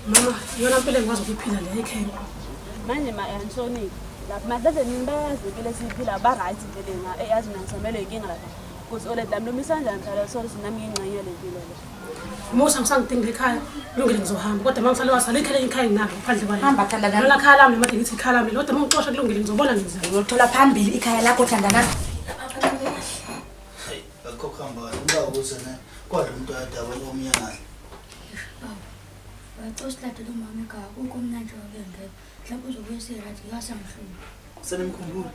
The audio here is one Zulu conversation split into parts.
Mama, iyona mpilo engikwazi ukuyiphila le ekhempu. Manje ma angisonike. Lapha madlade nini bayazi impilo esiyiphila ba-right nje le nga eyazi mina ngisamelwe inkinga lapha. Kuthi oledi lami lomisa kanjani phela so ukuthi nami ngiyingxenye yale mpilo le. Musa ngisangidinga ekhaya, kulungile ngizohamba kodwa uma ngisale wasala ikhaya ikhaya nginalo ngaphandle kwalelo. Hamba Thandanani. Lona khaya lami noma ngithi ikhaya lami kodwa uma ngixosha kulungile ngizobona ngenzani. Uyothola phambili ikhaya lakho Thandanani. Hayi, akukho kuhamba kahle. Ngicabanga ukuthi ne kwalo umuntu ayadaba omunye kahle. Baba, wacela usilandele umama ekhaya akukho mnandi njengoba engekho. Mhlawumbe uzobuya ese-right ngeke asamhlupha. Senimkhumbula.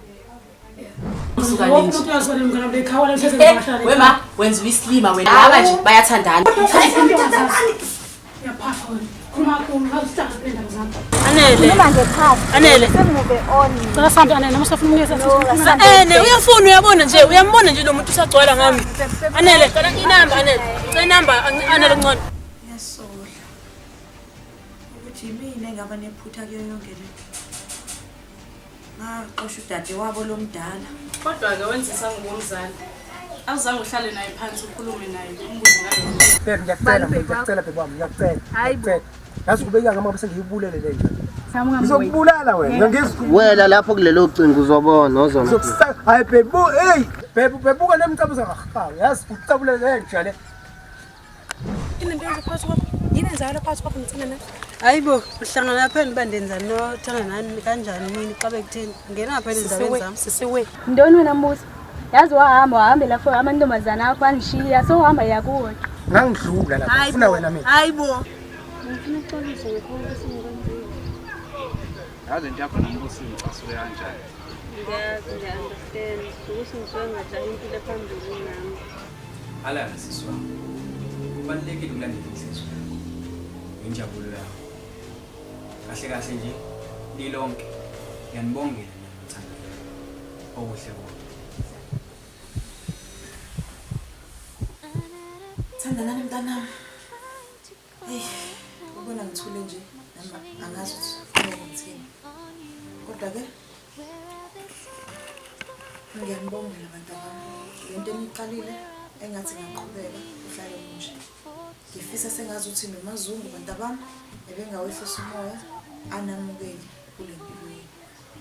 Wonke umuntu uyazibona mngane wami ekhaya wala hleze ngibahlala. Wema wenza isilima wena laba nje bayathandana. Uyaphapha wena. Khuluma kakhulu, ngazihlanga kule ndaba zami. Anele. Khuluma nje chazi. Anele. Sengimuve on. Cela sihambe Anele noma usafuna umnikeza. Ene uyafuna uyabona nje uyambona nje lo muntu usagcwala ngami. Anele cela inamba Anele. Cela inamba Anele ngcono. Ngiyasola ukuthi yimina engaba nephutha kuyo yonke le nto. Ngaxosha udadewabo lomdala. Kodwa-ke wenzisa ngomzali. Awuzange uhlale naye phansi ukhulume naye umbuze ngalokho. Babe ngiyakucela ngiyakucela babe wami ngiyakucela. Ngiyakucela. Yazi kubeka ngama sengiyibulele le nja. Ngizokubulala wena ngiyangizwa. Wela lapho kulelo cingo uzobona ozona. Ngizokusa hayi babe bu hey babe babe buka lemcabuza ngahawu yazi ucabule le nja le. Inento yenza phakathi kwakho. Yini enzakala phakathi kwakho ngithanda nawe? Hayi bo, uhlangana lapha uba ndenzani nothanda nani kanjani nini xa bekutheni. Ngena phela ezindabeni zam. Sisiwe. Ntoni wena Musa? Yazi wahamba wahambela for amantombazana akho angishiya so uhamba yakuwe. Ngangidlula lapha ufuna wena mina. Hayi bo. Ngifuna ukuxolisa ngakho konke esengikwenzile. Yazi into yakho nombusi ngicasuke kanjani. Ngiyazi ngiya-understand ukuthi ngisuke ngajaha impilo ephambili nami. Alana sisi wami. Kubalulekile ukulandela inhliziyo yakho. Injabulo yakho. Kahle kahle nje lilonke ngiyanibongela mina nothando lwenu. Okuhle kodwa. Thandanani mntanami. Eyi, ubona ngithule nje nami angazi ukuthi kumele ngithini. Kodwa-ke ngiyanibongela bantabami. Le nto eniyiqalile engathi ingaqhubeka kuhlale kunje. Ngifisa sengazi ukuthi noMaZungu bantabami ebengawehlisa umoya anamukele kule mpilo yenu.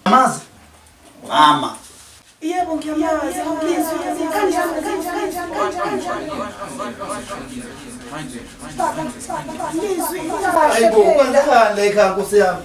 Mazi. Mama. Yebo ngiyamazi ngizwe kanjani kanjani kanjani. Hayibo, kwenzekani la ekhaya Nkosi yami?